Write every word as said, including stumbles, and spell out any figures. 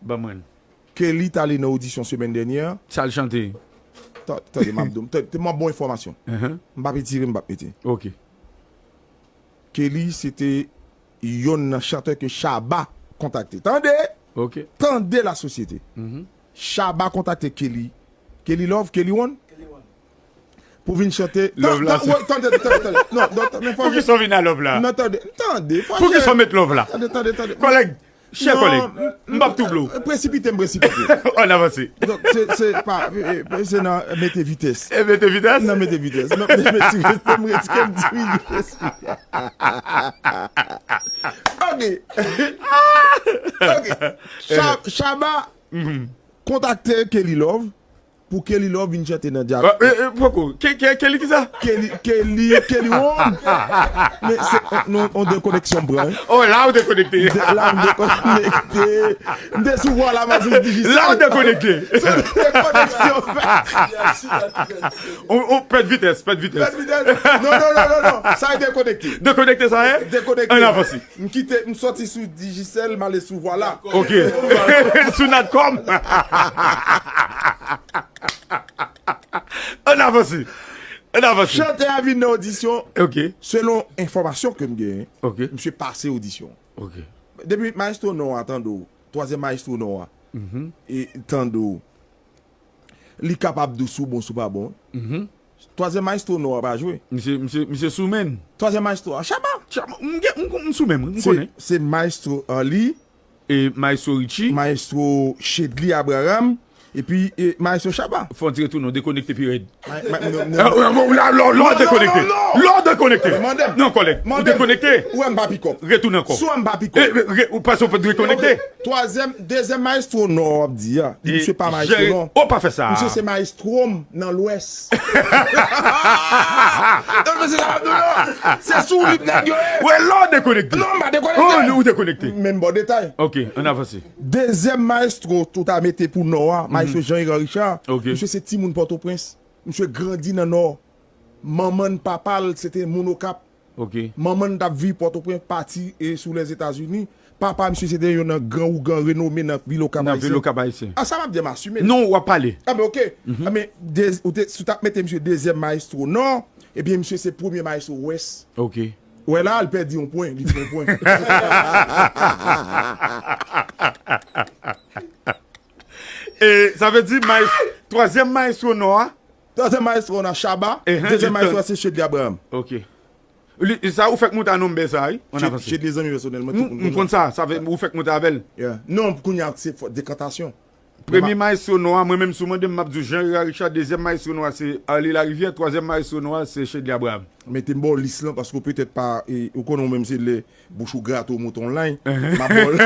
Ban mwen. Kelly t ale nan odisyon semèn dènyè. Sa l chante. Tande, m ap di w, m ap ba w enfòmasyon. M p ap etire, m p ap mete. Ok. Kelly, se te yonn nan chantè ke Shabba kontakte. Tande! Ok. Tande la sosyete. Shabba kontakte Kelly. Kelly Love, Kelly One? Pou vin chante. Love la. Tande, tande, tande. Non, non, men fò. Poukisa w vin a love la? Non, tande, tande. Poukisa w met love la? Tande, tande, tande. Kòlèg, chè kòlèg, m p ap tou blow. Presipite, m presipite. Ann avanse. Donk, se, se pa, se nan mete vitès. E mete vitès? Nan mete vitès. Nan mete vitès. M retire m dirive. Ok. Ok. Shabba kontakte Kelly Love. Pou Kelly Love vin chante nan djaz. Poko. Kelly kisa? Kelly, Kelly, Kelly One. Men se yon dekoneksyon m pran. Oh, la ou dekonekte. La m dekonekte. M te sou vwa la, m ap sou Digicel. La ou dekonekte. Se dekoneksyon. Ou pèd vitès, pèd vitès. Pèd vitès. Non, non, non, non, non. Sa e dekonekte. Dekonekte sa e? Dekonekte. Ann avanse. M kite, m sòti sou Digicel, m ale sou vwa la. Ok. Sou Natcom. Ann avanse. Ann avanse. Chantè a vin nan odisyon. Ok. Selon enfòmasyon ke m genyen, ok, misye pase odisyon. Ok. Depi Maestro Nò a tande w, twazyèm Maestro Nò a, e tande w, li kapab di w si w bon, si w pa bon. Twazyèm Maestro Nò a pa jwe. Misye, misye, misye sou menn. Twazyèm Maestro a, Shabba. Shabba, m gen, m, m sou menn, m konnen. Se Maestro Arly, e Maestro Richie, Maestro Shedly Abraham, epi e Maestro Shabba. Fò n ti retounen, w dekonekte pi rèd. Lò, lò, lò, dekonekte. Lò, dekonekte. Non, kòlèg, ou dekonekte. Ou wè m pa pikòp. Retounen ankò. Sou m pa pikòp. Ou pase, ou dekonekte. Twazyèm, dezyèm Maestro Nò w ap di a. Misye pa Maestro non. Ou pa fè sa. Misye se Maestro m nan Lwès. Se sou lit nèg yo ye. Wè, lò dekonekte. Non, m pa dekonekte. Ou dekonekte. Men m ba w detay. Ok, ann avanse. Dezyèm maestro tout a mete pou Nò a, maestro Jean Hérard Richard. Ok. Misye se timoun Pòtoprens. Misye grandi nan Nò. Manman n, papa l, se te moun Okap. Ok. Manman n t ap viv Pòtoprens, pati e sou Lèzetazini. Papa misye se te yon nan gran ougan renome nan vil Okap Ayisyen. Nan vil Okap Ayisyen. A sa m ap di a m asime. Non, w ap pale. A ben ok. A ben, de, ou te, si w t ap mete misye dezyèm maestro Nò, ebyen misye se premye maestro Wès. Ok. Wè la, l pèdi yon pwen, li pran yon pwen. E sa vle di, maes-, twazyèm maestro Nò a, twazyèm maestro Nò a Shabba, dezyèm maestro a se Shedly Abraham. Ok. Li, sa ou fèk monte a nonm bèl sa, wi. Ann avanse. Shedly zanmi pèsonèl mwen, tout moun konn sa. M konn sa, sa vle, ou fèk monte avè l. Yeah. Non, kounye a se fò, dekantasyon. Premye maestro Nò a, mwen menm si w mande m, m ap di w Jean Hérard Richard, dezyèm maestro Nò a se Arly Larivière, twazyèm maestro Nò a se Shedly Abraham. Mete m ba w lis lan, paske w petèt pa, e, ou konnen w menm se lè bouch ou grate w monte yon line. M ap ba w